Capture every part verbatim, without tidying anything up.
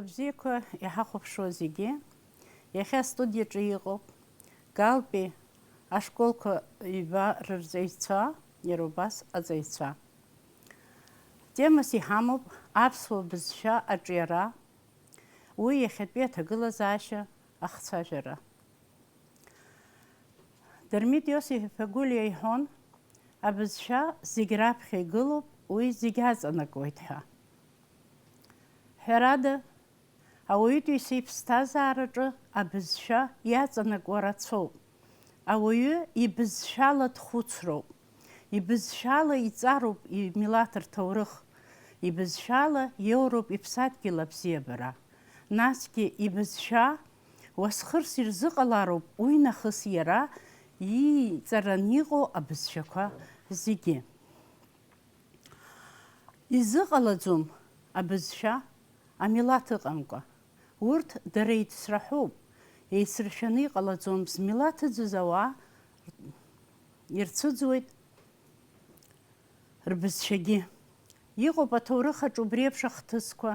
Бзиақәа иҳахәаԥшуа зегьы, иахьа астудиаҿы иҟоуп Галтәи ашколқәа ҩба рырҵаҩцәа, иара убас аҵаҩцәа. Темас иҳамоуп аԥсуа бызшәа аҿиара, уи иахьатәи аҭагылазаашьа ахцәажәара. Дырмит Иосиф-иԥа Гәлиа иҳәон, абызшәа зегь раԥхьа игылоуп, уи зегь аҵанакуеит ҳәа. Ҳәарада, ауаҩытәыҩса иԥсҭазаараҿы абызшәа иаҵанакуа рацәоуп. Ауаҩы ибызшәала дхәыцроуп, ибызшәала иҵароуп имилаҭ рҭоурых, ибызшәала иоуроуп иԥсадгьыл абзиабара. Насгьы ибызшәа уасхырс ирзыҟалароуп уи нахыс иара ииҵаран иҟоу абызшәақәа зегьы. Изыҟалаӡом абызшәа амилаҭ ыҟамкәа. Урҭ дара еицраҳәоуп, еицыршәаны иҟалаӡом, змилаҭ ыӡыз ауаа ирцәыӡуеит рбызшәагьы. Иҟоуп аҭоурых аҿы убри еиԥш ахҭысқәа,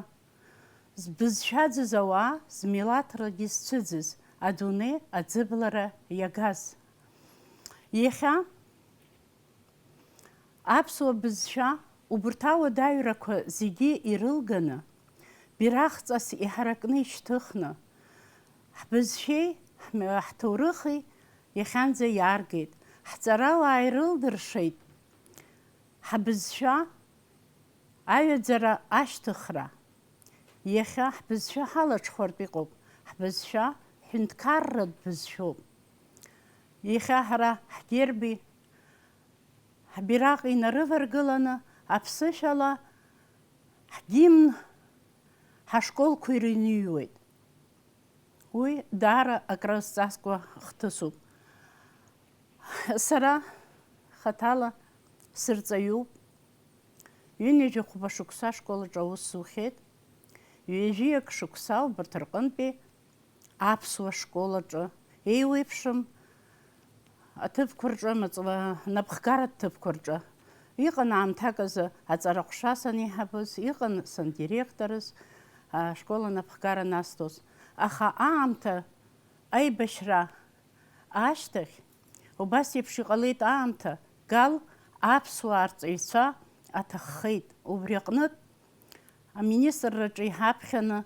збызшәаӡыз ауаа змилаҭрагьы зцәыӡыз, адунеи аӡыблара иагаз. Иахьа аԥсуа бызшәа убырҭ ауадаҩрақәа зегьы ирылганы, бираҟҵас иҳаракны ишьҭыхны, ҳбызшәеи ҳм-, ҳҭоурыхи иахьанӡа иааргеит, ҳҵарауаа ирылдыршеит ҳбызшәа аҩаӡара ашьҭыхра. Иахьа ҳбызшәа ҳалаҽхәартә иҟоуп, ҳбызшәа ҳәынҭқарратә бызшәоуп. Иахьа ҳара ҳгерби ҳбираҟи инарываргыланы, аԥсышәала ҳгимн ҳашколқәа ирыҩныҩуеит. Уи даара акрызҵазкуа хҭысуп. Сара хаҭала сырҵаҩуп. Ҩынҩажәи хәба шықәса ашкол аҿы аус сухьеит. Ҩажәиак шықәса убарҭ рҟынтәи аԥсуа школ аҿы еиуеиԥшым аҭыԥқәа рҿы, маҵуа напхгаратә ҭыԥқәа рҿы. Иҟан аамҭак азы аҵараҟәша санеиҳабыз, иҟан сандиректорыз, ашкол анапхгара насҭоз. Аха аамҭа аибашьра ашьҭахь, убас еиԥш иҟалеит аамҭа, Гал аԥсуаа рҵаҩцәа аҭаххеит. Убри аҟнытә, аминистрраҿы иҳаԥхьаны,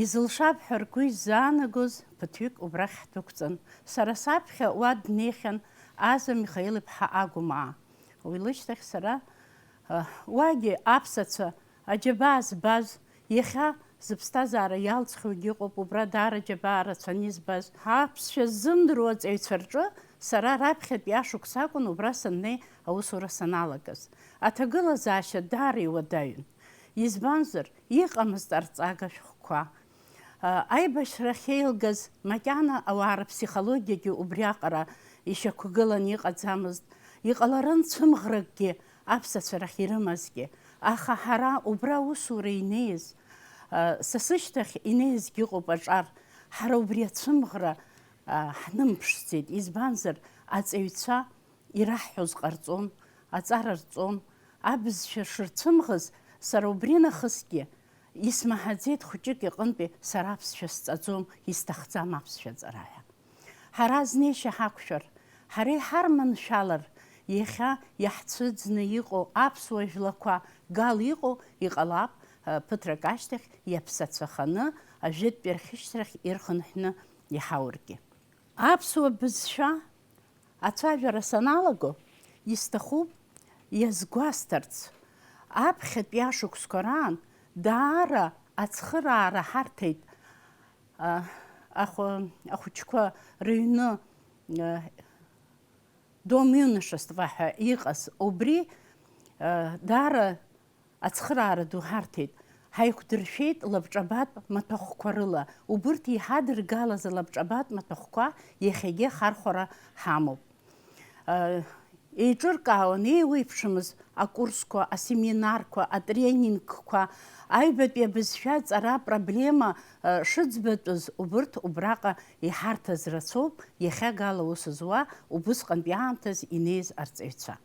изылшап ҳәа ргәы изаанагоз ԥыҭҩык убрахь ҳдәықәҵан. Сара саԥхьа уа днеихьан Аза Михаил-иԥҳа Агәмаа. Уи лышьҭахь сара, а, уагьы аԥсацәа аџьабаа збаз, иахьа зыԥсҭазаара иалҵхьоугьы ыҟоуп, убра даара џьабаа рацәаны избаз. Аԥсшәа ззымдыруа аҵаҩцәа рҿы сара раԥхьатәи ашықәс акәын убра саннеи аусура саналагаз. Аҭагылазаашьа даара иуадаҩын. Избанзар, иҟамызт арҵага шәҟәқәа. А, аибашьра ахьеилгаз макьана ауаа рыԥсихологиагьы убриаҟара ишьақәгыланы иҟаӡамызт. Иҟаларын цәымӷракгьы аԥсацәа рахь ирымазгьы. Аха ҳара убра аусура инеиз, а, са сышьҭахь инеизгьы ыҟоуп аҿар. Ҳара убри ацәымӷра, а, ҳнымԥшӡеит. Избанзар, аҵаҩцәа ираҳҳәоз ҟарҵон, аҵара рҵон, абызшәа шырцәымӷыз, сара убри нахысгьы исмаҳаӡеит хәыҷык иҟынтәи сара аԥсшәа сҵаӡом, исҭахӡам аԥсшәа аҵара ҳәа. Ҳара азнеишьа ҳақәшәар, ҳара иҳарманшәалар, иахьа иаҳцәыӡны иҟоу аԥсуа жәлақәа Гал иҟоу, иҟалап, ԥыҭрак ашьҭахь иаԥсацәаханы ажәытәтәи рхьышьҭрахь ирхынҳәны иҳаургьы. Аԥсуа бызшәа ацәажәара саналаго, исҭахуп иазгәасҭарц, аԥхьатәи ашықәсқәа раан даара ацхыраара ҳарҭеит, а, ахә-, ахәыҷқәа рыҩны, а, Дом юношества ҳәа иҟаз, убри, а, даара ацхыраара ду ҳарҭеит. Ҳаиқәдыршәеит лабҿабатә маҭәахәқәа рыла. Убырҭ иҳадыргалаз алабҿабатә маҭәахәқәа иахьагьы ахархәара ҳамоуп. Еиҿыркаауан еиуеиԥшымыз акурсқәа, асеминарқәа, атренингқәа, аҩбатәи абызшәа аҵара апроблема шыӡбатәыз убырҭ убраҟа иҳарҭаз рацәоуп, иахьа Гал аус зуа, убысҟантәи аамҭаз инеиз арҵаҩцәа.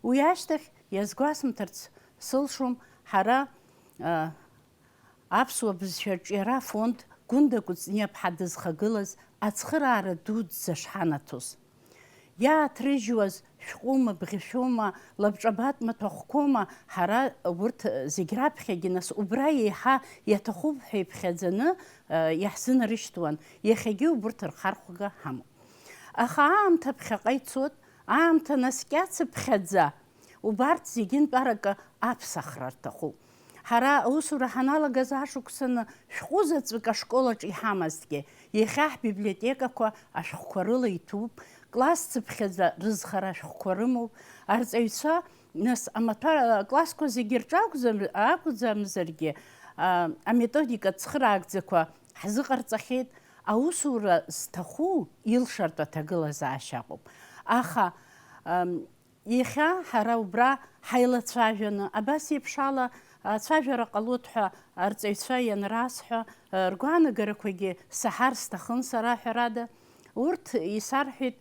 Уи ашьҭахь, иазгәасымҭарц сылшом, ҳара, а, Аԥсуа бызшәа арҿиара афонд Гәында Кәыҵниаԥҳа дызхагылаз ацхыраара дуӡӡа шҳанаҭоз. Иааҭрыжьуаз шәҟәума, бӷьышәума, лабҿабатә маҭәахәқәоума, ҳара урҭ зегь раԥхьагьы, нас, убра еиҳа иаҭахуп ҳәа иԥхьаӡаны, э, иаҳзынарышьҭуан, иахьагьы убырҭ рхархәага ҳамоуп. Аха аамҭа ԥхьаҟа ицоит, аамҭа наскьацыԥхьаӡа, убарҭ зегьы нтәаракы аԥсахра рҭахуп. Ҳара аусура ҳаналагаз ашықәсаны шәҟәы заҵәык ашкол аҿы иҳамазҭгьы, иахьа ҳбиблиотекақәа ашәҟәқәа рыла иҭәуп, классцыԥхьаӡа рызхара ашәҟәқәа рымоуп, арҵаҩцәа, нас, амаҭәар-, аклассқәа зегьы рҿы акәзам-, акәӡамзаргьы, а, аметодика цхыраагӡақәа ҳзыҟарҵахьеит, аусура зҭаху илшартә аҭагылазаашьа акәым. Аха, ам, Иахьа ҳара убра ҳаилацәажәаны, абас еиԥш ала ацәажәара ҟалоит ҳәа арҵаҩцәа ианрасҳәа, ргәаанагарақәагьы саҳар сҭахын сара, ҳәарада, урҭ исарҳәеит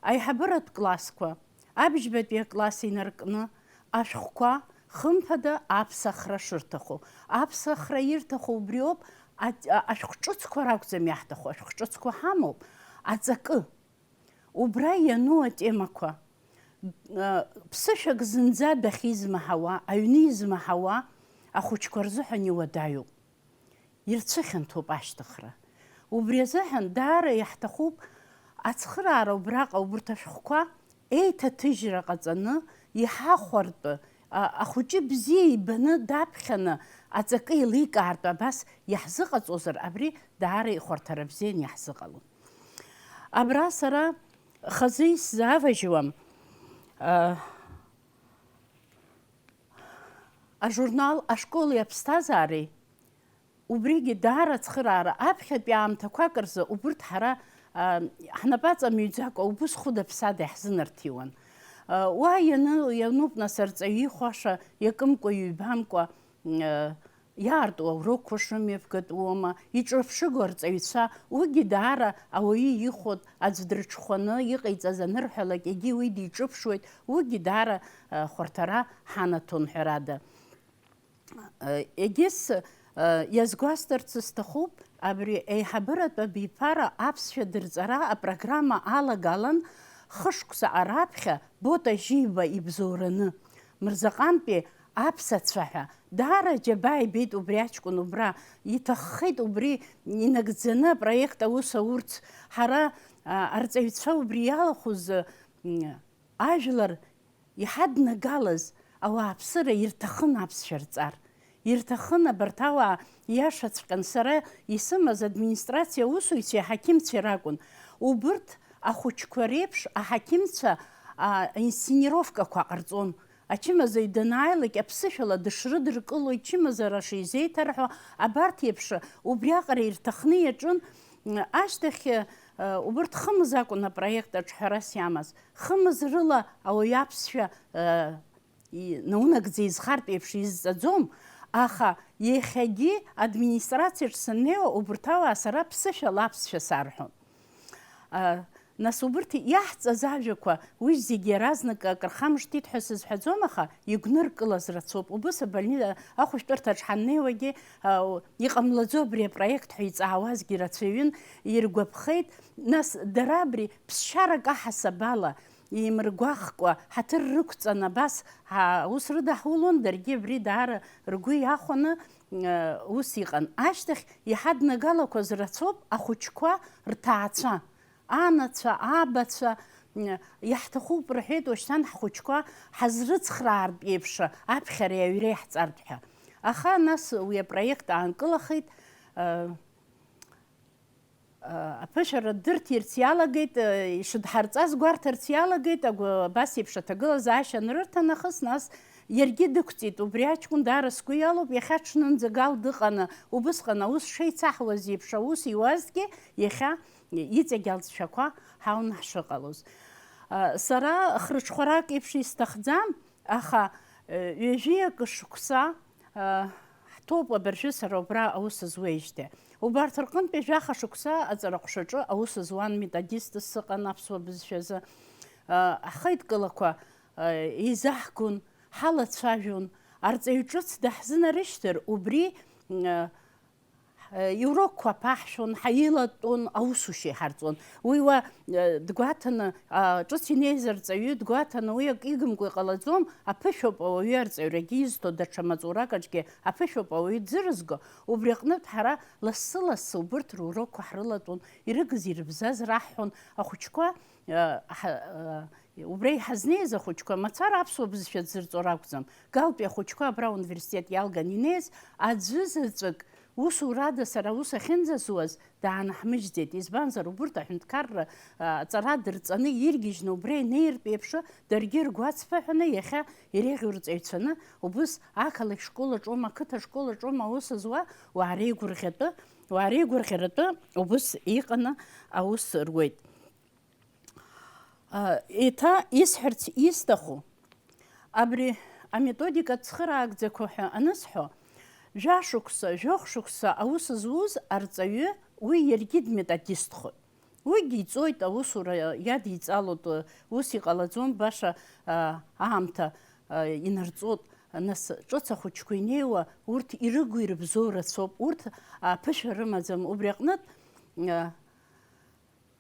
аиҳабыратә классқәа, абжьбатәи акласс инаркны ашәҟәқәа, хымԥада, аԥсахра шырҭаху. Аԥсахра ирҭаху убриоуп, аҵ-, а-, ашәҟәҿыцқәа ракәӡам иаҳҭаху, ашәҟәҿыцқәа ҳамоуп, аҵакы. Убра иану атемақәа, ԥсышәак зынӡа дахьизмаҳауа, аҩны измаҳауа ахәыҷқәа рзыҳәан иуадаҩуп. Ирцәыхьанҭоуп ашьҭыхра. Убри азыҳәан даара иаҳҭахуп ацхыраара убраҟа убырҭ ашәҟәқәа еиҭаҭыжьра ҟаҵаны, иҳахәартә, а-, ахәыҷы бзиа ибаны даԥхьаны аҵакы еиликаартә абас иаҳзыҟаҵозар, абри даара ихәарҭара бзианы иаҳзыҟалон. Абра сара хазы исзааважьуам, а, ажурнал Ашколи аԥсҭазаареи, убригьы даара ацхыраара, аԥхьатәи аамҭақәак рзы убырҭ ҳара, а, ҳнапаҵамҩӡакәа убыс хәыда-ԥсада иаҳзынарҭиуан. А, уа ианы, иануп, нас, арҵаҩы ихәаша иакымкәа-ҩбамкәа, а, иаарту аурокқәа шымҩаԥгатәуама, иҿырԥшыгоу арҵаҩцәа, уигьы даара ауаҩы ихәоит, аӡә дрыҽхәаны иҟаиҵаз анырҳәалак, егьи уи диҿыԥшуеит, уигьы даара, а, хәарҭара ҳанаҭон, ҳәарада. Егьыс, а, иазгәасҭарц сҭахуп, абри еиҳабыратә абиԥара аԥсшәа дырҵара апрограмма алагалан хышықәса раԥхьа Бота Жиба ибзоураны, Мырзаҟантәи аԥсацәа ҳәа, даара аџьабаа ибеит убри аҷкәын убра, иҭаххеит убри инагӡаны апроект аус аурц. Ҳара, а, арҵаҩцәа убри иалахәыз, м, ажәлар иҳаднагалаз ауааԥсыра ирҭахын аԥсшәа рҵар. Ирҭахын абарҭ ауаа, иашаҵәҟьан, сара исымаз администрациа аусуҩцәеи аҳақьымцәеи ракәын. Убырҭ ахәыҷқәа реиԥш аҳақьымцәа, а, инсценировкақәа ҟарҵон. Ачымазаҩ данааилак, аԥсышәала дышрыдыркыло, ичымазара шизеиҭарҳәо, абарҭ еиԥш убриаҟара ирҭахны иаҿын. Ашьҭахь, а, убырҭ хымз акәын апроект аҿы ҳәарас иамаз. Хымз рыла ауаҩы аԥсшәа, а, и-, наунагӡа изхартә еиԥш изҵаӡом, аха иахьагьы администрациаҿ саннеиуа, убырҭ ауаа сара ԥсышәала аԥсшәа сарҳәон. А, нас убырҭ иаҳҵаз ажәақәа, уи зегьы иаразнак акыр хамышҭит ҳәа сызҳәаӡом, аха игәныркылаз рацәоуп. Убыс абольни-, ахәышәтәырҭаҿ ҳаннеиуагьы, а, у-, иҟамлаӡо абри апроект ҳәа иҵаауазгьы рацәаҩын, иргәаԥхеит. Нас дара абри ԥсшьарак аҳасаб ала, еимыргәахкәа, ҳаҭыр рықәҵан абас, ҳа-, аус рыдаҳулон, даргьы абри даара ргәы иахәаны, э, ус иҟан. Ашьҭахь иҳаднагалақәаз рацәоуп ахәыҷқәа рҭаацәа, анацәа, абацәа, м, иаҳҭахуп рҳәеит, уашьҭан ҳхәыҷқәа ҳазрыцхраартә еиԥш аԥхьареи аҩреи ҳҵартә ҳәа. Аха нас уи апроект аанкылахеит, э, Аԥышәара дырҭирц иалагеит, ишыдҳарҵаз гәарҭарц иалагеит, агәы-, абас еиԥш аҭагылазаашьа анрырҭа нахыс, нас иаргьы дықәҵит. Убри аҷкәын даара сгәы иалоуп, иахьа ҽнынӡагал дыҟаны, убысҟан аус шеицаҳуаз еиԥш аус иуазҭгьы, иахьа иҵегь алҵшәақәа ҳауны ҳшыҟалоз. Сара хрыҽхәарак еиԥш исҭахӡам, аха, ҩажәи акы шықәса, Ҳҭоуп абыржәы сара убра аус зуеижьҭеи. Убарҭ рҟынтәи жәаха шықәса аҵараҟәшаҿы аус зуан методистс сыҟан аԥсуа бызшәазы. Ҳхеидкылақәа еизаҳгон, ҳалацәажәон, арҵаҩ ҿыц даҳзынарышьҭыр, убри Иурокқәа аԥаҳшәон, ҳаилатәон, аусушьа иҳарҵон. Уи уа дгәаҭаны, ҿыц инеиз арҵаҩы дгәаҭаны уи акы игымкәа иҟалаӡом, аԥышәоуп ауаҩы арҵаҩрагьы изҭо, даҽа маҵурак аҿгьы аԥышәоуп ауаҩы дзырызго. Убри аҟнытә ҳара лассы-лассы убырҭ рурокқәа ҳрылатәон, ирыгыз-ирыбзаз раҳҳәон. Ахәыҷқәа, ҳа-, Убра иҳазнеиз ахәыҷқәа мацара аԥсуа бызшәа дзырҵо ракәӡам. Галтәи ахәыҷқәа абра ауниверситет иалган инеиз аӡәы заҵәык усурада сара аус ахьынӡазуаз даанаҳмыжьӡеит. Избанзар, убырҭ аҳәынҭқарра, а, аҵара дырҵаны иргьежьны убра инеиртә еиԥш, даргьы ргәы ацԥыҳәаны иахьа иреиӷьу рҵаҩцәаны убыс ақалақь школ аҿоума, ақыҭа школ аҿоума аус зуа, уаареигәырӷьатәы, уаареигәырӷьаратәы убыс иҟаны аус руеит. Еиҭа исҳәарц исҭаху, абри аметодикатә цхыраагӡақәа ҳәа анысҳәо, жәашықәса, жәохә шықәса аус зуз арҵаҩы уи иаргьы дметодистхоит. Уигьы иҵоит, аусура иадиҵалоит, ус иҟалаӡом, баша, а, аамҭа, а, инарҵоит, нас ҿыц ахәыҷқәа инеиуа, урҭ ирыгу ирыбзоу рацәоуп, урҭ, а, ԥышәа рымаӡам, убри аҟнытә, а,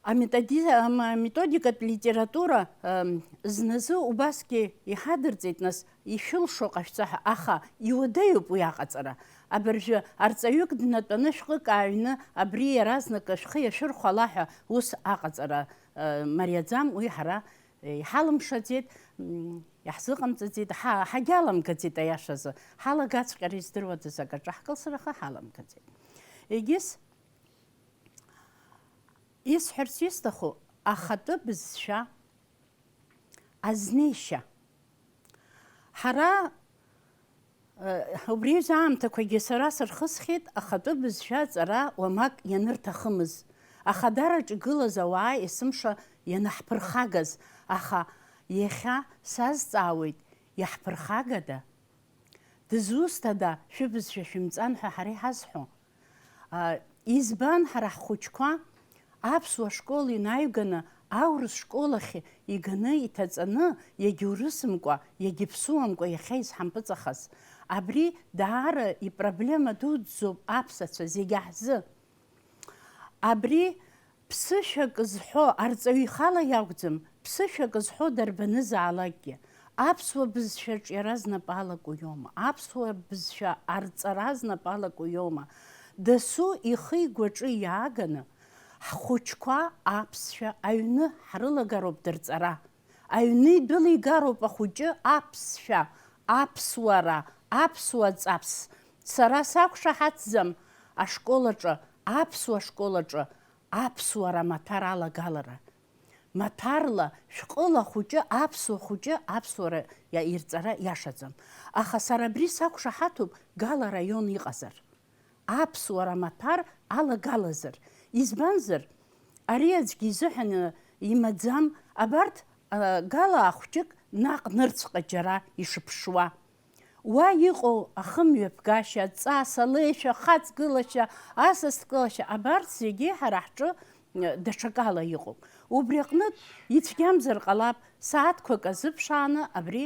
Аметоди-, ам-, аметодикатә литература, ам, зназы убасгьы иҳадырҵеит, нас, ишәылшо ҟашәҵа ҳәа, аха иуадаҩуп уи аҟаҵара. Абыржәы арҵаҩык днатәаны шәҟәык ааҩны абри иаразнак шәхы иашәырхәала ҳәа ус аҟаҵара, а, мариаӡам, уи ҳара, е, иҳалымшаӡеит, м, иаҳзыҟамҵаӡеит, ҳа-, ҳагьаламгаӡеит аиашазы, ҳалагаҵәҟьар издыруадаз акаҿы ҳкылсраха ҳаламгаӡеит. Егьыс Исҳәарц исҭаху, ахатәы бызшәа азнеишьа. Ҳара, э, убри аҩыза аамҭақәагьы сара сырхысхьеит ахатәы бызшәа аҵара уамак ианырҭахымыз, ахадараҿ игылаз ауаа есымша ианаҳԥырхагаз, аха иахьа сазҵаауеит, иаҳԥырхагада? Дызусҭада шәыбызшәа шәымҵан ҳәа ҳара иҳазҳәо? А, избан ҳара ҳхәыҷқәа аԥсуа школ инаҩганы аурыс школ ахь иганы иҭаҵаны, иагьаурысымкәа, иагьыԥсуамкәа иахьа изҳампыҵахаз? Абри даара ипроблема дуӡӡоуп аԥсацәа зегьы ҳзы. Абри ԥсышәак зҳәо арҵаҩы ихала иакәӡам, ԥсышәак зҳәо дарбанызаалакгьы, аԥсуа бызшәаҿ иара знапы алаку иоума, аԥсуа бызшәа арҵара знапы алаку иоума, дасу ихы-игәаҿы иааганы, ҳхәыҷқәа аԥсшәа аҩны ҳрылагароуп дырҵара. Аҩны идәылигароуп ахәыҷы аԥсшәа, аԥсуара, аԥсуа ҵаԥс. Сара сақәшаҳаҭӡам ашкол аҿы, аԥсуа школ аҿы аԥсуара амаҭәар алагалара. Маҭәарла, шәҟәыла ахәыҷы, аԥсуа хәыҷы аԥсуара иа-, ирҵара иашаӡам. Аха сара абри сақәшаҳаҭуп, Гала араион иҟазар. Аԥсуара маҭәар алагалазар. Избанзар, ари аӡәгьы изыҳәан имаӡам, абарҭ, а, Гала ахәҷык наҟ нырцәҟа џьара ишыԥшуа. Уа иҟоу ахымҩаԥгашьа, аҵас, алеишәа, ахаҵгылашьа, асасдкылашьа, абарҭ зегьы ҳара ҳҿы, э, даҽакала иҟоуп. Убри аҟнытә, ицәгьамзар ҟалап, сааҭқәак азыԥшааны абри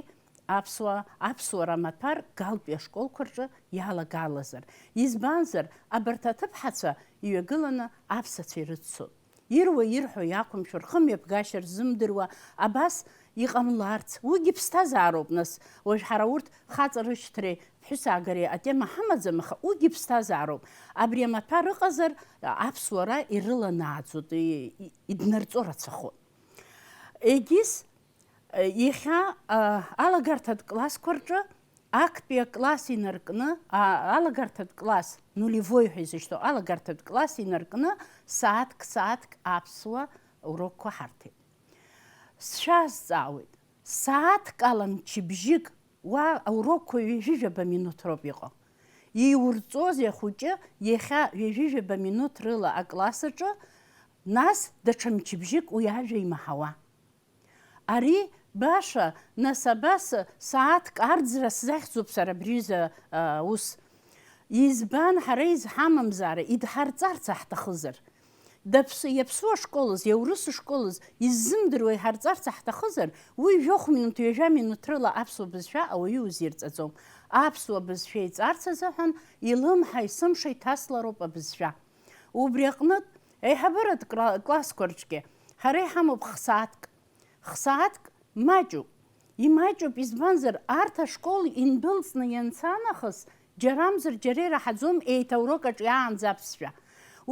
аԥсуа, аԥсуара амаҭәар галтәи ашколқәа рҿы иалагалазар. Избанзар, абарҭ аҭыԥҳацәа иҩагыланы аԥсацәа ирыццоит. Ируа-ирҳәо иақәымшәо, рхымҩаԥгашьа рзымдыруа, абас иҟамларц, уигьы ԥсҭазаароуп, нас, уажә ҳара урҭ хаҵарышьҭреи ԥҳәысаагареи атема ҳамаӡам, аха уигьы ԥсҭазаароуп. Абри амаҭәар ыҟазар, аԥсуара ирыланааӡоит, и-, и-, иднарҵо рацәахоит. Егьыс, иахьа, а, алагарҭатә классқәа рҿы актәи акласс инаркны, а, алагарҭатә класс, нулевой ҳәа изышьҭоу алагарҭатә класс инаркны, сааҭк-сааҭк аԥсуа урокқәа ҳарҭеит. Сшәазҵаауеит, сааҭк ала мчыбжьык, уа аурокқәа ҩажәижәаба минуҭ роуп иҟоу. Иурҵозеи ахәыҷы иахьа ҩажәижәаба минуҭ рыла акласс аҿы, нас даҽа мчыбжьык уи ажәа имаҳауа? Ари баша, нас абас сааҭк арӡра сзахьӡуп сара абри аҩыза, а, аус. Избан, ҳара изҳамамзаара, идҳарҵарц ҳҭахызар? Даԥсу, иаԥсуа школыз, иаурыс школыз иззымдыруа иҳарҵарц ҳҭахызар, уи жәохә минуҭ, ҩажәа минуҭ рыла аԥсуа бызшәа ауаҩы иузирҵаӡом. Аԥсуа бызшәа иҵарц азыҳәан илымҳа-исымша иҭаслароуп абызшәа. Убри аҟнытә, аиҳабыратә кра-, классқәа рҿгьы ҳара иҳамоуп х-сааҭк. Х-сааҭк маҷуп. Имаҷуп, избанзар, арҭ ашкол индәылҵны ианца нахыс, џьарамзар џьара ираҳаӡом еиҭа урок аҿиаанӡа аԥсшәа.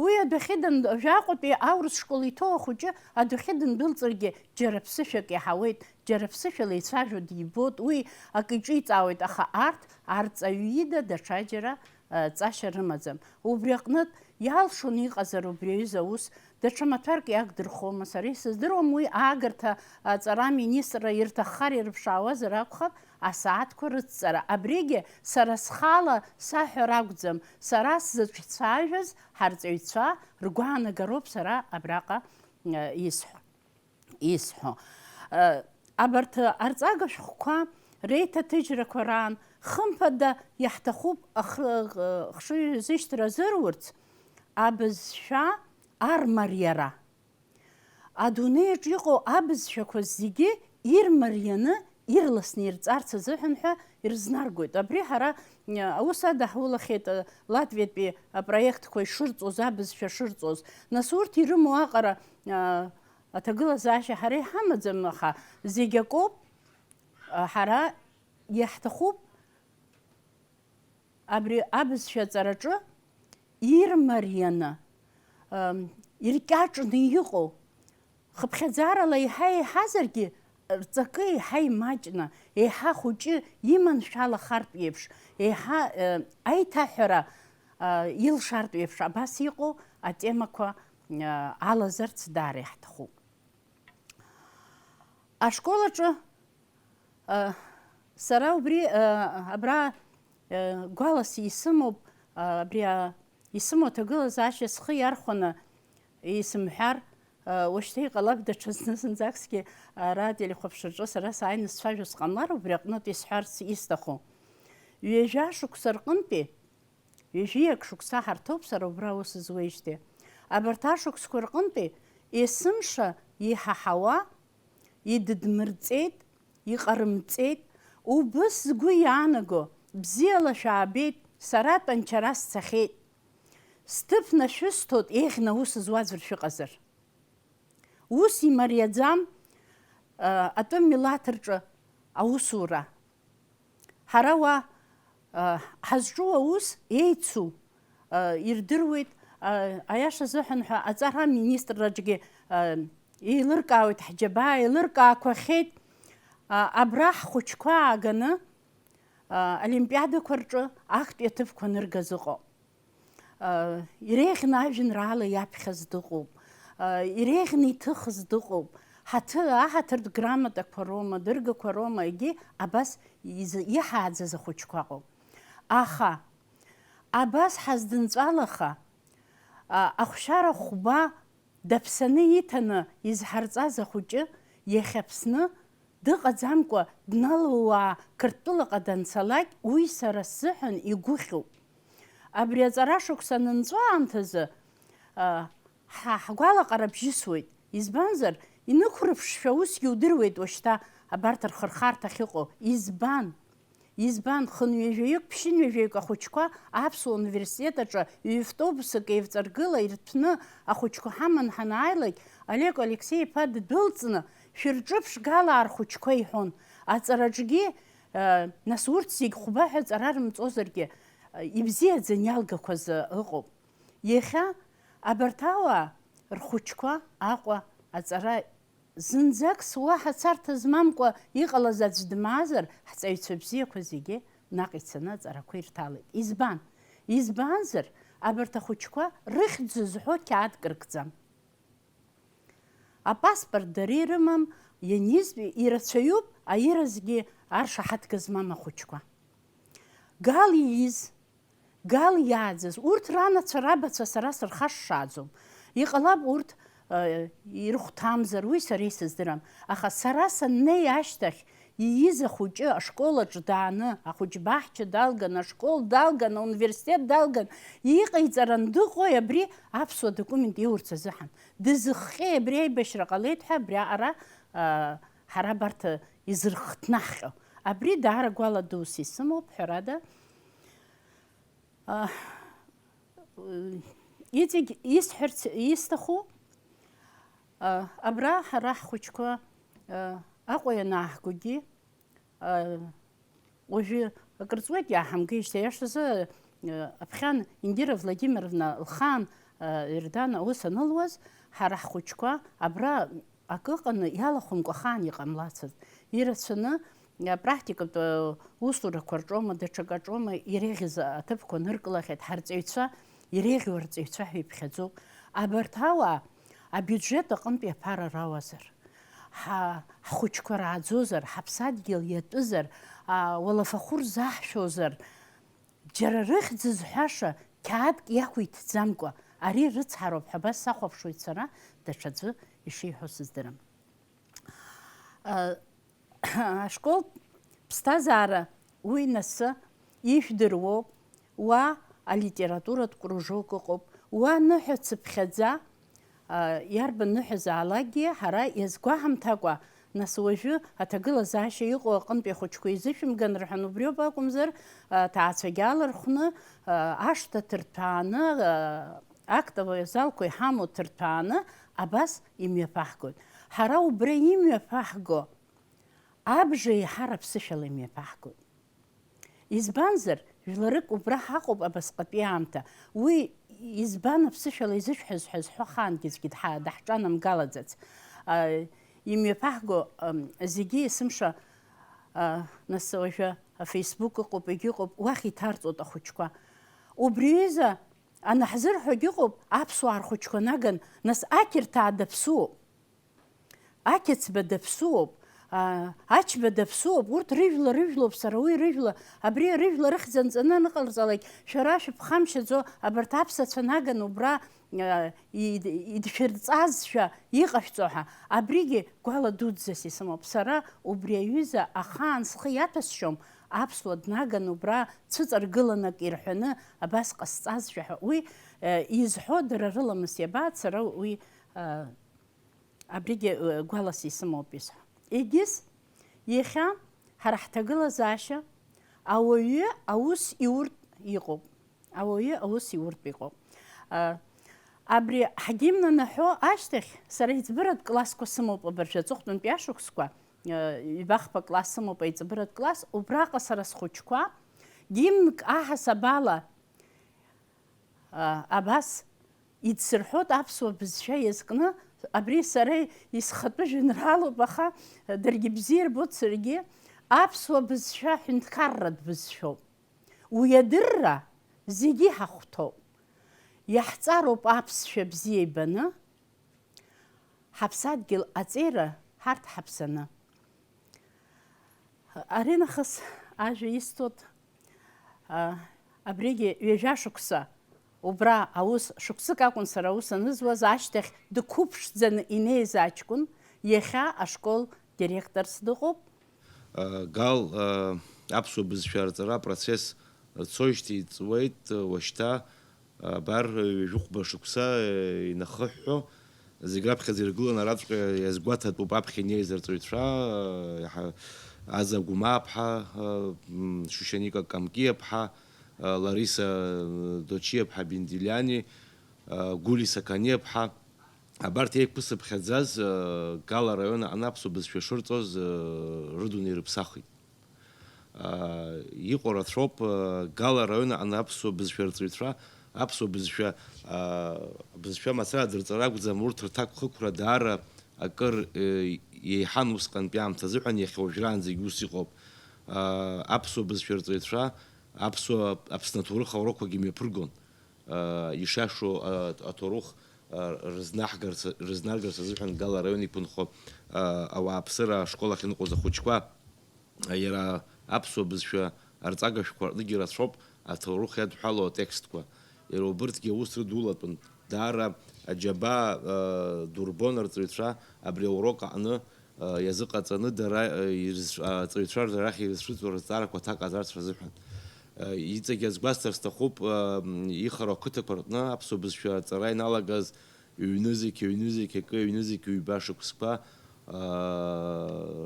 Уи адәахьы дан-, Аҟәатәи аурыс школ иҭоу ахәыҷы адәахьы дындәылҵыргьы џьара ԥсышәак иаҳауеит, џьара ԥсышәала ицәажәо дибоит, уи акы иҿиҵаауеит, аха арҭ арҵаҩы ида даҽаџьара, а, ҵашьа рымаӡам. Убри аҟнытә, иалшоны иҟазар убри аҩыза аус, даҽа маҭәарк иагдырхома, сара исыздыруам уи аагарҭа аҵара аминистрра ирҭаххар ирыԥшаауазар акәхап, асааҭқәа рыцҵара. Абригьы сара схала саҳәар акәӡам, сара сзыцәцаажәаз ҳарҵаҩцәа ргәаанагароуп сара абраҟа, э, исҳәо, исҳәо. Э, абарҭ арҵага шәҟәқәа реиҭаҭыжьрақәа раан, хымԥада, иаҳҭахуп ахы-, ахшыҩзышьҭра азырурц, абызшәа армариара. Адунеиаҿ иҟоу абызшәақәа зегьы ирмарианы, ирласны ирҵарц азыҳәан ҳәа ирызнаргоит. Абри ҳара, э, аус адаҳулахьеит, э, Латвиатәи апроектқәа ишырҵоз, абызшәа шырҵоз. Нас урҭ ирымоу аҟара, э, аҭагылазаашьа ҳара иҳамаӡам, аха зегь акоуп, э, ҳара иаҳҭахуп абри абызшәа аҵараҿы ирмарианы, ам, иркьаҿны иҟоу, хыԥхьаӡарала еиҳа еиҳазаргьы, рҵакы еиҳа имаҷны, еиҳа хәыҷы иманшәалахартә еиԥш, еиҳа, э, аиҭаҳәара, а, илшартә еиԥш абас иҟоу атемақәа, а, алазарц даара иаҳҭахуп. Ашкол аҿы, а, сара убри, а, абра, а, гәалас исымоуп, а, абри, а, исымоу аҭагылазаашьа схы иархәаны исымҳәар, а, уажәшьҭа иҟалап даҽа зны зынӡакгьы ара ателехәаԥшраҿы сара сааины сцәажәо сҟамлар, убри аҟнытә исҳәарц исҭаху. Ҩажәа шықәса рҟынтәи Ҩажәиак шықәса ҳарҭоуп сара убра аус зуеижьҭеи. Абарҭ ашықәсқәа рҟынтәи есымша иҳаҳауа, идыдмырҵеит, иҟарымҵеит, убыс згәы иаанаго, бзиала шәаабеит, сара тәанчара сцахьеит. Сҭыԥ нашәысҭоит, еиӷьны аус зуа аӡәыр шәыҟазар. Ус имариаӡам, а, атәым милаҭ рҿы аусура. Ҳара уа, а, ҳазҿу аус еицу, а, ирдыруеит, а, аиаша азыҳәан ҳәа аҵара аминистрраҿгьы, а, еилыркаауеит ҳџьабаа, еилыркаақәахьеит, а, абра ҳхәыҷқәа ааганы, а, олимпиадақәа рҿы актәи аҭыԥқәа аныргаз ыҟоуп. Иреиӷьны ажәеинраала иаԥхьаз дыҟоуп, иреиӷьны иҭыхыз дыҟоуп. Ҳаҭы-, аҳаҭыртә грамотақәа роума, дыргақәа роума, егьи абас изы-, иҳааӡаз ахәыҷқәа ыҟоуп. Аха абас ҳаздынҵәалаха, а, ахәшьара хәба даԥсаны иҭаны изҳарҵаз ахәыҷы иахьа Аԥсны дыҟаӡамкәа, дналууаа Қырҭтәылаҟа данцалак, уи сара сзыҳәан игәыхьуп. Абри аҵара шықәса анынҵәо аамҭазы, а, ҳа ҳгәалаҟара бжьысуеит. Избанзар, инықәрыԥшшәа усгьы удыруеит уажәшьҭа абарҭ рхырхарҭа ахьыҟоу. Избан? Избан, хынҩажәаҩык, ԥшьынҩажәаҩык ахәыҷқәа Аԥсуа университет аҿы ҩ-автобусык еивҵаргыла ирҭәны ахәыҷқәа ҳаман ҳанааилак, Олег Алексеи-иԥа ддәылҵны, шәырҿыԥшгалаа рхәыҷқәа иҳәон. Аҵараҿгьы, э, нас урҭ зегь хәба ҳәа аҵара рымҵозаргьы, э, ибзиаӡан иалгақәаз, э, ыҟоуп. Иахьа абарҭ ауаа рхәыҷқәа Аҟәа аҵара Зынӡакс уаҳа царҭа змамкәа иҟалаз аӡә дмаазар, ҳҵаҩцәа бзиақәа зегьы наҟ ицаны аҵарақәа ирҭалеит. Избан? Избанзар, абарҭ ахәыҷқәа рыхьӡ зҳәо қьаадк ркӡам. Апаспорт дара ирымам, ианизтәи ирацәаҩуп аиразгьы аршаҳаҭга змам ахәыҷқәа. Гал ииз, Гал иааӡаз, урҭ ранацәа, рабацәа сара сырхашшааӡом. Иҟалап, урҭ, э, ирыхәҭамзар, уи сара исыздырам. Аха сара саннеи ашьҭахь, Ииз ахәыҷы ашкол аҿы дааны, ахәыҷбаҳча далган, ашкол далган, ауниверситет далган, иҟаиҵаран дыҟои абри аԥсуа документ иурц азыҳәан? Дызыхҟьеи абри аибашьра ҟалеит ҳәа абри аҟара, а, ҳара абарҭ изырхҭнаҳҟьо? Абри даара гәала дус исымоуп, ҳәарада. А, иҵегь исҳәарц исҭаху, а, абра ҳара ҳхәыҷқәа, а, Аҟәа ианааҳгогьы, а, уажәы акыр ҵуеит иааҳамгеижьҭеи, иашазы, а, аԥхьан Индира Владимировна лхаан, а, Ердан аус анылуаз, ҳара ҳхәыҷқәа абра акы ыҟаны иалахәымкәа ахаан иҟамлацызт. Ирацәаны, а, практикатә, а, усурақәа рҿоума, даҽакы аҿоума иреиӷьыз аҭыԥқәа ныркылахьеит, ҳарҵаҩцәа, иреиӷьу арҵаҩцәа ҳәа иԥхьаӡоуп. Абарҭ ауаа абиуџьет аҟынтәи аԥара рауазар, ҳа-, ҳхәыҷқәа рааӡозар, ҳаԥсадгьыл иатәызар, а, уалафахәы рзаҳшәозар, џьара рыхьӡ зҳәаша қьаадк иақәиҭӡамкәа, ари рыцҳароуп ҳәа абас сахәаԥшуеит сара, даҽаӡәы ишиҳәо сыздырам. А, ашколтә ԥсҭазаара уи насы ижәдыруоуп, уа алитературатә кружок ыҟоуп, уа ныҳәа цыԥхьаӡа, а, иарбан ныҳәазаалакгьы ҳара иазгәаҳамҭакәа, нас уажәы аҭагылазаашьа иҟоу аҟынтәи ахәыҷқәа изышәымган рҳәан, убриоуп акәымзар, а, ҭаацәагьы алархәны, а, ашҭа ҭырҭәааны, а, актовый залқәа иҳамоу ҭырҭәааны абас имҩаԥаҳгоит. Ҳара убра имҩаԥаҳго абжа еиҳа раԥсышәала имҩаԥаҳгоит. Избанзар, жәларык убра ҳаҟоуп абасҟатәи аамҭа. Уи избан аԥсышәала изышәҳәаз ҳәа зҳәо ахаангьы аӡәгьы дҳа-, даҳҿанамгалаӡац. А, имҩаԥаҳго, ам, зегьы есымша, а, нас уажәы афейсбук ыҟоуп, егьыҟоуп, уахь иҭарҵоит ахәыҷқәа. Убри аҩыза анаҳзырҳәогь ыҟоуп, аԥсуаа рхәыҷқәа наган, нас ақьырҭаа даԥсуоуп. Ақьыцба даԥсуоуп, а, ачба даԥсуоуп, урҭ рыжәла, рыжәлоуп, сара уи рыжәла, абри рыжәла рыхьӡ анҵаны аныҟарҵалак, шәара шәыԥхамшьаӡо, абарҭ аԥсацәа наган убра, а, ид-, идшәырҵазшәа иҟашәҵо ҳәа, абригьы гәала дуӡӡас исымоуп. Сара убри аҩыза ахаан схы иаҭәасшьом, аԥсуа днаган убра цәыҵаргыланак ирҳәаны абас ҟасҵазшәа ҳәа. Уи, а, изҳәо дара рыламыс иабаат, сара уи, а, Абригьы, э, гәалас исымоуп исҳәо. Егьыс, иахьа ҳара ҳҭагылазаашьа ауаҩы аус иуртә иҟоуп. Ауаҩы аус иуртә иҟоуп. А, абри ҳгимн анаҳәо ашьҭахь, сара иӡбыратә классқәа сымоуп абыржәы аҵыхәтәантәи ашықәсқәа, э, ҩбахԥа класс сымоуп, аиҵбыратә класс, убраҟа сара схәыҷқәа гимнк аҳасабала, а, абас идсырҳәоит аԥсуа бызшәа иазкны, абри сара исхатәы жәеинраалоуп, аха даргьы бзиа ирбоит саргьы, аԥсуа бызшәа ҳәынҭқарратә бызшәоуп. Уи адырра зегьы иҳахәҭоуп. Иаҳҵароуп аԥсшәа бзиа ибаны, ҳаԥсадгьыл аҵеира ҳарҭ ҳаԥсаны. Аринахыс ажәа исҭоит, а, абригьы ҩажәа шықәса, убра аус, шықәсык акәын сара аус анызуаз, ашьҭахь дқәыԥшӡаны инеиз аҷкәын, иахьа ашкол директорс дыҟоуп. А, Гал, а, аԥсуа бызшәа арҵара апроцесс цоижьҭеи ҵуеит, уашьҭа, абар, ҩажәихәба шықәса, э, инахыҳәҳәо, зегь раԥхьаӡа иргыланы араҵәҟьа иазгәаҭатәуп аԥхьа инеиз арҵаҩцәа, э, иаҳа-, Аза Гәымааԥҳа, э, м, Шушьаника Камкиаԥҳа, э, Лариса, э, Дочиаԥҳа Бендилиани, э, Гулиса Каниаԥҳа. Абарҭ еиқәԥысыԥхьаӡаз, э, Гала араион аҟны аԥсуа бызшәа шырҵоз, э, рыдунеи рыԥсахит. Аа, иҟоу рацәоуп, аа, Гала араион аҟны аԥсуа бызшәа рҵаҩцәа, аԥсуа бызшәа, аа, бызшәа мацара адырҵара акәӡам, урҭ рҭакԥхықәра даара акыр, е, еиҳан усҟантәи аамҭа азыҳәан, иахьа уажәраанӡагьы ус иҟоуп. Аа, аԥсуа бызшәа рҵаҩцәа аԥсуа, Аԥсны аҭоурых аурокқәагьы мҩаԥыргон. Ишашоу аҭоурых рызнаҳгарц, рызнаргарц азыҳәан Гала араион иқәынхо ауааԥсыра ашкол ахь иныҟәоз ахәыҷқәа, иара аԥсуа бызшәа арҵага шәҟәқәа рҟныгьы рацәоуп аҭоурых иадҳәалоу атекстқәа. Иара убырҭгьы аус рыдулатәын. Даара аџьабаа дурбон арҵаҩцәа абри аурок аҟны, иазыҟаҵаны дара, ирызцә-, аҵаҩцәа рахь ирызцәыҵуа рызҵаарақәа аҭак ҟазарц рзыҳәан. Иҵегь азгәасҭар сҭахуп, ихароу ақыҭақәа рҟны аԥсуа бызшәа аҵара иналагаз ҩнызқь, ҩнызқь акы, ҩнызқь ҩба шықәсқәа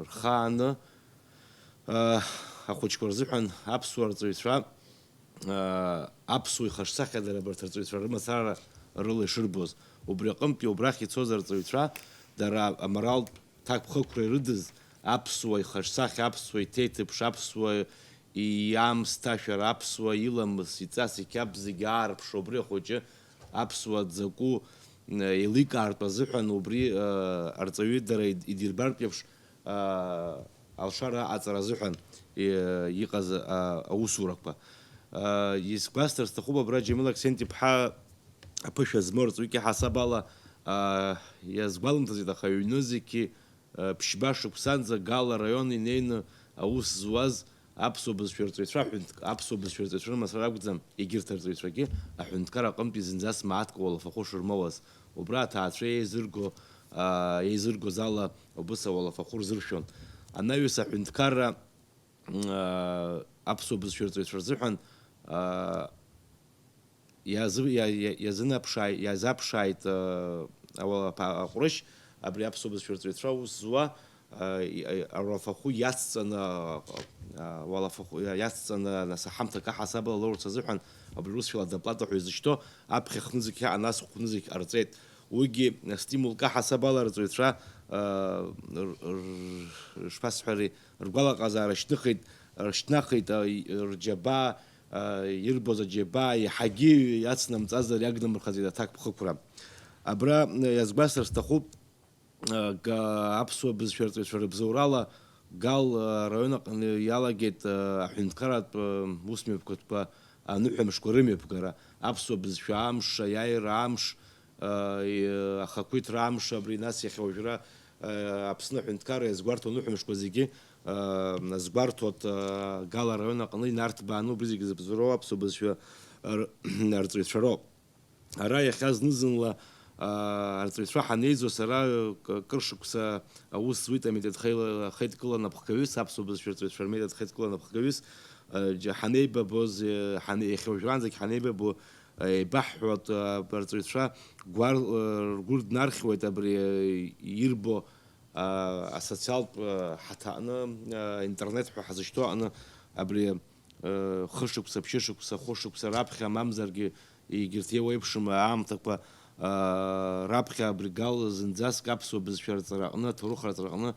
рхааны, ахәыҷқәа рзыҳәан аԥсуа рҵаҩцәа аԥсуа ихаҿсахьа дара абарҭ арҵаҩцәа рымацара рыла ишырбоз, убри аҟынтәи убрахь ицоз арҵаҩцәа дара аморалтә ҭакԥхықәра ирыдыз, аԥсуа ихаҿсахьа, аԥсуа иҭеиҭыԥш, аԥсуа иаамсҭашәара, аԥсуа иламыс, иҵас, иқьабз зегьы аарԥшуа, убри ахәыҷы аԥсуа дзакәу еиликаартә азыҳәан убри арҵаҩы дара идирбартә еиԥш алшара аҟаҵара азыҳәан иҟаз аусурақәа. Исгәасҭар сҭахуп абра Џьамил Аксент-иԥҳа аԥышәа змоу арҵаҩык иаҳасаб ала иазгәалымҭаӡеит, аха ҩнызқьи ԥшьба шықәсанӡа Гала араион инеины аус зуаз аԥсуа бызшәа рҵаҩцәа, аҳәынҭ-, аԥсуа бызшәа рҵаҩцәа рымацара акәӡам, егьырҭ арҵаҩцәагьы аҳәынҭқар аҟынтәи зынӡас мааҭк ауалафахәы шырмоуаз, убра аҭаацәа еизырго, еизыргоз ала убыс ауалафахәы рзыршәон. Анаҩс аҳәынҭқарра аԥсуа бызшәа рҵаҩцәа рзыҳәан иазы-, иа-, иа-, иазынаԥшааит, иазаԥшааит, э, ауалаԥа-, аҟәрышь, абри аԥсуа бызшәа рҵаҩцәа аус зуа, э, и-, э, ауалафахәы иацҵаны, э, ауалафахәы иацҵаны, нас аҳамҭак аҳасабала лоурц азыҳәан, абри русшәала доплата ҳәа изышьҭоу, аԥхьа хәнызқь аҟан, ас хәнызқь ҟарҵеит. Уигьы стимулк аҳасабала рҵаҩцәа, э, р-, р-, шԥасҳәари, ргәалаҟазаара шьҭыхит, ршьҭнахит, э, и-, рџьабаа, ирбоз аџьабаа иаҳагьы иацнамҵазар иагнамырхаӡеит аҭакԥхықәра. Абра иазгәасҭар сҭахуп, га-, аԥсуа бызшәа рҵаҩцәа рыбзоурала Гал араион аҟны иалагеит аҳәынҭқарратә усмҩаԥгатәқәа аныҳәамшқәа рымҩаԥгара, аԥсуа бызшәа амш, аиааира амш, ахақәиҭра амш, абри нас иахьа уажәра Аԥсны аҳәынҭқарра иазгәарҭо аныҳәамшқәа зегьы азгәарҭоит. Гал араион аҟны инарҭбааны убри зегьы зыбзоуроу аԥсуа бызшәа р-, арҵаҩцәа роуп. Ара иахьа зны-зынла арҵаҩцәа ҳанеизо, сара к-, кыр шықәса аус зуеит аметодхеила-, хеидкыла напхгаҩыс, аԥсуа бызшәа арҵаҩцәа рметод хеидкыла напхгаҩыс, џьа-, ҳанеибабоз, ҳане-, иахьа уажәраанӡагь ҳанеибабо, еибаҳҳәоит, арҵаҩцәа гәар-, ргәы рднархьуеит абри ирбо асоциалтә ҳаҭа аҟны, интернет ҳәа ҳазышьҭоу аҟны, абри хышықәса, ԥшьышықәса, хәышықәса раԥхьа, мамзаргьы егьырҭ еиуеиԥшым аамҭақәа раԥхьа абри Гал зынӡаск аԥсуа бызшәа рҵара аҟны, аҭоурых рҵара аҟны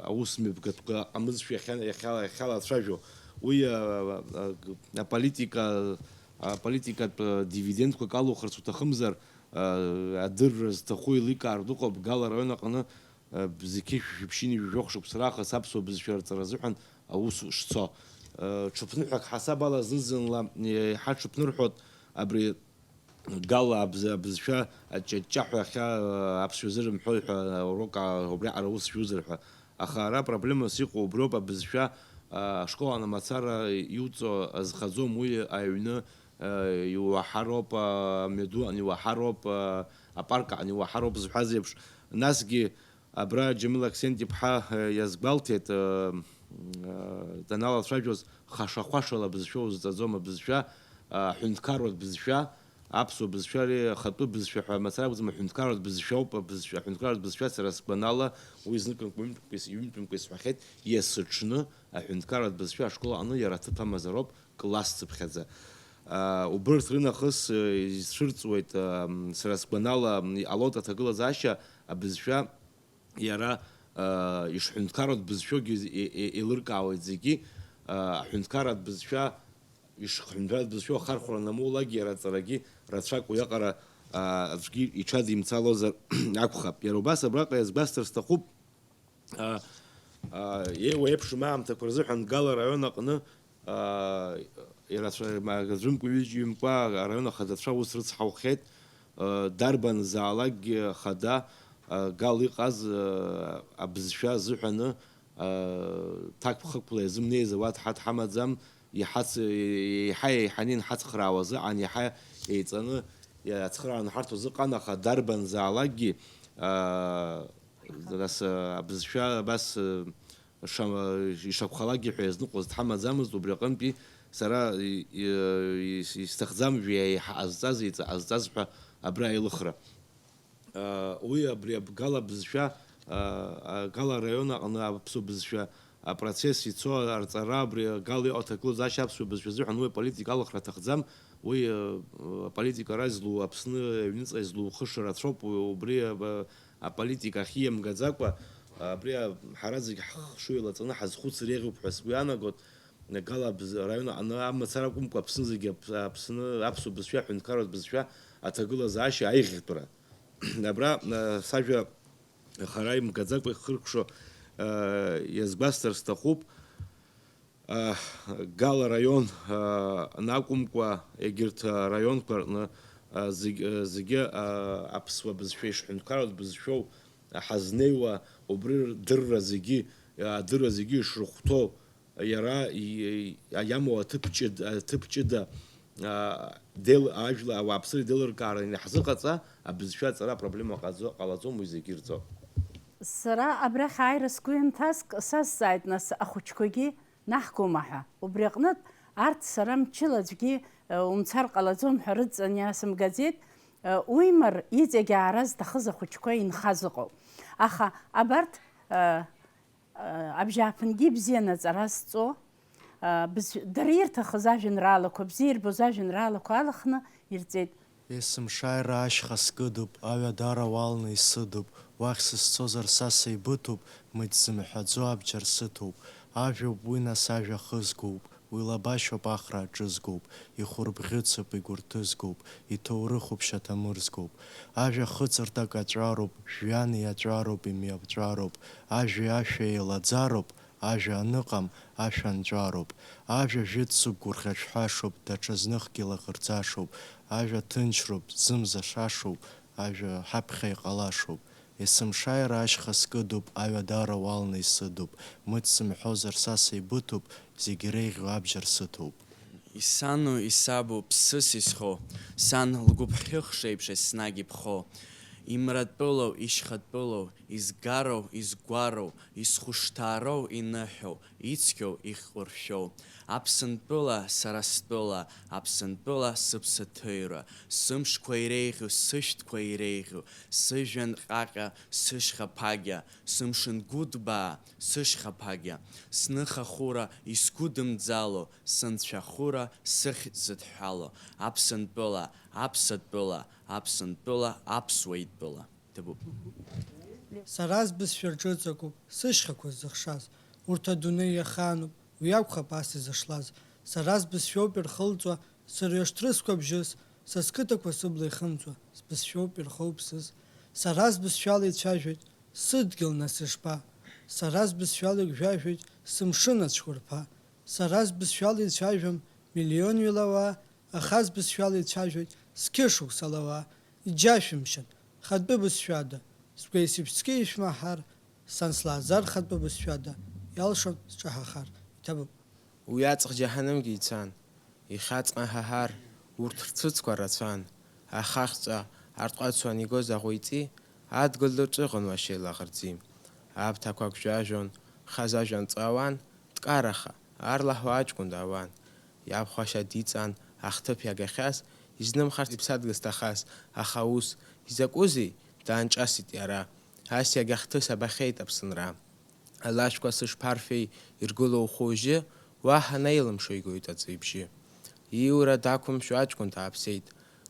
аус мҩаԥгатәқәа ҟамызшәа иахьа-, иахьала-, иахьалацәажәо. Уи, а, а, а, аполитика, аполитикатә дивидендқәак алухырц уҭахымзар, а, адырра зҭаху еиликаартә ыҟоуп Гал араион аҟны, а, зқьи жәшәи ԥшьынҩажәи жәохә шықәса раахыс аԥсуа бызшәа рҵара азыҳәан аус шцо. А, ҽыԥныҳәак ҳасаб ала зны-зынла еиҳа ҽыԥнырҳәоит абри Гал абз-, абызшәа аҷҷаҷҷа ҳәа иахьа, э, аԥсшәа зырымҳәои ҳәа урок, а, убриаҟара ус шәузар ҳәа. Аха ара проблемас иҟоу убриоуп, абызшәа, а, ашкол аҟны мацара иуҵо азхаӡом, уи аҩны, э, иуаҳароуп, а, амҩаду аҟны иуаҳароуп, а, апарк аҟны иуаҳароуп зҳәаз еиԥш. Насгьы Абра Џьамил Аксент-иԥҳа, э, иазгәалҭеит, э, э, даналацәажәоз, хаша-хәашала абызшәа узҵаӡом, абызшәа, э, аҳәынҭқарратә бызшәа, аԥсуа бызшәа ари ахатәы бызшәа ҳәа мацара акәӡам, аҳәынҭқарратә бызшәоуп, абызшәа, аҳәынҭқарратә бызшәа сара сгәанала, уи зныкымкәа ҩынтәымкәа ис-, ҩынтәымкәа исҳәахьеит, есыҽны аҳәынҭқарратә бызшәа ашкол аҟны иара аҭыԥ амазароуп, классцыԥхьаӡа. Э, убырҭ рынахыс, э, ицәырҵуеит, э, сара сгәанала, м, иҟалоит аҭагылазаашьа абызшәа иара, э, ишҳәынҭқарратә бызшәоугьы е-, е-, еилыркаауеит зегьы, э, аҳәынҭқарратә бызшәа, ишҳәынҭқарратә бызшәоу ахархәара анамоулакгьы, иара аҵарагьы рацәак уиаҟара, э, аӡәгьы иҽадимцалозар акәхап. Иара убас абраҟа иазгәасҭар сҭахуп, а, а, еиуеиԥшым аамҭақәа рзыҳәан Гала араион аҟны, а, ирацәа-, ма-, ӡәымкәа, ҩыџьа-ҩымкәа араион ахадацәа аус рыцҳаухьеит. А, дарбанзаалакгьы ахада, а, Гал иҟаз, а, абызшәа азыҳәаны, а, ҭакԥхықәла иазымнеиз ауаҭ ҳа дҳамаӡам, иҳац-, еиҳа еиҳаны инҳацхраауа азыҳәан, иаҳа еиҵаны ацхыраара анҳарҭо азыҟан, аха дарбанзаалакгьы, а, Нас, а, абызшәа абас, а, ша-, ишакәхалакгьы ҳәа иазныҟәоз дҳамаӡамызт, убри аҟынтәи сара и-, и-, ис-, исҭахӡам жәа еиҳа ҟазҵаз, еиҵа ҟазҵаз ҳәа абра аилыхра. А, уи абри аб-, Гала бызшәа, а, а, Гала араион аҟны аԥсуа бызшәа апроцесс ицо арҵара, абри Гала иҟоу аҭагылазаашьа аԥсуа бызшәа азыҳәан уи аполитика алыхра аҭахӡам, уи, а, аполитика ара излу-, Аԥсны аҩныҵҟа излухыша рацәоуп, у-, убри, а, аполитика ахьиамгаӡакәа, абри, а, ҳара зегь ҳхшыҩ лаҵаны ҳазхәыцыр еиӷьуп ҳәа сгәы иаанагоит. Гала абз-, араион аҟны амацара акәымкәа, Аԥсны зегьы, Аԥ-, Аԥсны аԥсуа бызшәа, аҳәынҭқарратә бызшәа аҭагылазаашьа аиӷьтәра. Абра, а, сажәа хара имгаӡакәа ихыркәшо, а, иазгәасҭар сҭахуп. А, Гала араион, а, анакәымкәа, егьырҭ араионқәа рҟны, а, зегь-, а, зегьы, а, аԥсуа бызшәа ишҳәынҭқарратә бызшәоу ҳазнеиуа, убри рдырра зегьы, а, адырра зегьы ишрыхәҭоу, иара и-, и-, иамоу аҭыԥ ҷыд-, аҭыԥ ҷыда, а, дел-, ажәла ауааԥсыра идеилыркаара ианаҳзыҟаҵа, абызшәа аҵара апроблема ҟаҵо-, ҟалаӡом, уи зегьы ирҵоуп. Сара абрахь ааира сгәы ианҭаск, сазҵааит, нас, ахәыҷқәагьы наҳгома ҳәа. Убри аҟнытә, арҭ сара мчыла аӡәгьы, э, умцар ҟалаӡом ҳәа рыдҵан иасымгаӡеит. Э, уимар, иҵегь аара зҭахыз ахәыҷқәа инхаз ыҟоуп. Аха абарҭ, э, э, абжьааԥынгьы ибзианы аҵара зҵо, э, бызшә-, дара ирҭахыз ажәеинраалақәа, бзиа ирбоз ажәеинраалақәа алаханы ирҵеит. Есымшааира ашьха скыдуп, аҩадара уалны исыдуп, уахь сызцозар са сеибыҭоуп, мыч зымҳәаӡо абџьар сыҭоуп. Ажәоуп уи нас ажәа хызгоуп, уи лабашьоуп ахра аҿызгоуп, ихәырбӷьыцуп, игәырҭызгоуп, иҭоурыхуп шьаҭамырзгоуп. Ажәа хыҵырҭак аҵәароуп, жәҩан иаҵәароуп, имҩаԥҵәароуп, ажәеи ашәеи еилаӡароуп, ажәа аныҟам, ашәа нҵәароуп. Ажәа жәытә сықәгәырӷьаҿҳәашоуп, даҽа зныхгьы лаӷырӡашоуп. Ажәа ҭынчроуп, зымза шашоуп, ажәа ҳаԥхьа иҟалашоуп. Есымшааира ашьха скыдуп, аҩадара уалны исыдуп. Мыч сымҳәозар са сеибыҭоуп, зегь иреиӷьу абџьар сыҭоуп. Исану, исабу, ԥсыс исхоу, сан лгәыԥҳәыхш еиԥш еснагь иԥхоу. Имратәылоу, ишьхатәылоу, изгароу, изгәароу, изхәышҭаароу, иныҳәоу, ицқьоу, ихьҟәыршәшәоу. Аԥсынтәыла, сара стәыла, Аԥсынтәыла, сыԥсы ҭыҩра, сымшқәа иреиӷьу, сышәҭқәа иреиӷьу, сыжәҩан ҟьаҟьа, сышьха ԥагьа, сымшын гәыҭбаа, сышьха ԥагьа, сныха хура, исгәыдымӡало, сынцәа хура, сыхьӡ зыдҳәало, Аԥсынтәыла, Аԥсатәыла, Аԥсынтәыла, аԥсуа итәыла. Ҭабуп. Сара збызшәа рҿыҵакуп, сышьхақәа ззыхшаз, урҭ адунеи иахаануп, уи акәхап ас изышлаз. Сара збызшәоуп ирхылҵуа, сырҩаш ҭрысқәа бжьыс, са сқыҭақәа сыбла ихымҵуа, збызшәоуп ирхоу ԥсыс. Сара збызшәала ицәажәоит, сыдгьыл нас ишԥа? Сара збызшәала игәжәажәоит, сымшын ацәқәырԥа. Сара збызшәала ицәажәом миллионҩыла ауаа, аха збызшәала ицәажәоит зқьышықәсала ауаа. Иџьашәымшьан, хатәы бызшәада, сгәеисыбжьгьы ишәмаҳар, сан слааӡар хатәы бызшәада, иалшон сҿаҳахар, иҭабуп. Уи аҵх џьаҳанымгьы ицан, ихьаҵ ҟаҳаҳар, урҭ рцәыцқәа рацәан, ахаҳәҵәа артҟәацуан игоз аӷәеиҵи, адгьыл ду рҿыӷон уашьеи лаӷырӡи. Аԥҭақәа гәжәажәон, хазы ажәҩан ҵаауан, дкараха, арлаҳәа аҷкәын даауан. Иабхәашьа диҵан ахҭыԥ иагахьаз, изнымхарц иԥсадгьыл зҭахаз, аха ус, изакәызеи, даанҿасит иара. Ас иагьа хҭыс абахьеит Аԥсынра. Алашәқәа сышԥарфеи иргылоу хәы-жьы, уаҳа наилымшо игоит аҵеи бжьы. Ииура дақәымшәо аҷкәын дааԥсеит,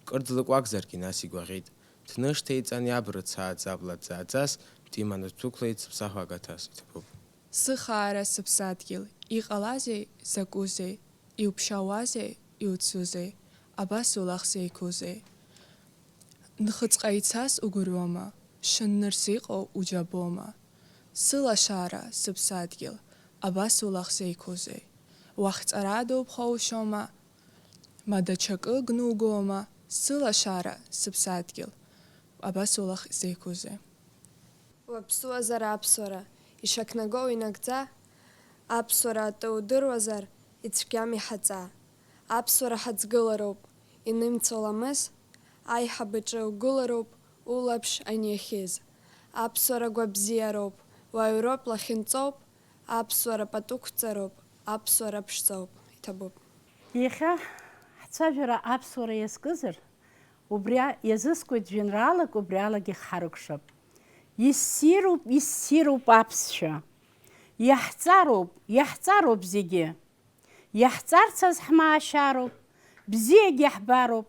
кыр длыкәакзаргьы нас игәаӷьит. Днышьҭеиҵан иаб рыцааӡа бла ӡааӡас, диманы ддәықәлеит сыԥсахуа агаҭас, иҭабуп. Сыхаара сыԥсадгьыл, иҟалазеи, закәызеи, иуԥшьаауазеи, иуцузеи, абас улахь зеиқәузеи? Нхыҵҟа ицаз угәырҩома, шыннырс иҟоу уџьабома? Сылашара, сыԥсадгьыл, абас улахь зеиқәузеи? Уахьҵара дубхоушьома, ма даҽакы гнугома? Сылашара, сыԥсадгьыл, абас улахь зеиқәузеи? Уаԥсуазар аԥсуара, ишақәнаго инагӡа, аԥсуара атәы удыруазар, ицәгьам иҳаҵа. Аԥсуара ҳаӡгылароуп, инымцо ламыс, аиҳабаҿы угылароуп улаԥш аниахьыз. Аԥсуара гәабзиароуп, уаҩроуп, лахьынҵоуп, аԥсуара пату қәҵароуп, аԥсуара ԥшӡоуп. Иҭабуп. Иахьа ҳцәажәара аԥсуара иазкызар, убри иазыскуеит жәеинраалак, убри алагьы ҳарыкәшап. Иссируп, иссируп аԥсшәа. Иаҳҵароуп, иаҳҵароуп зегьы. Иаҳҵарц азы ҳмаашьароуп, бзиагьы ҳбароуп,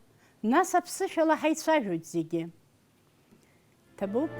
нас аԥсышәала ҳаицәажәоит зегьы. Ҭабуп.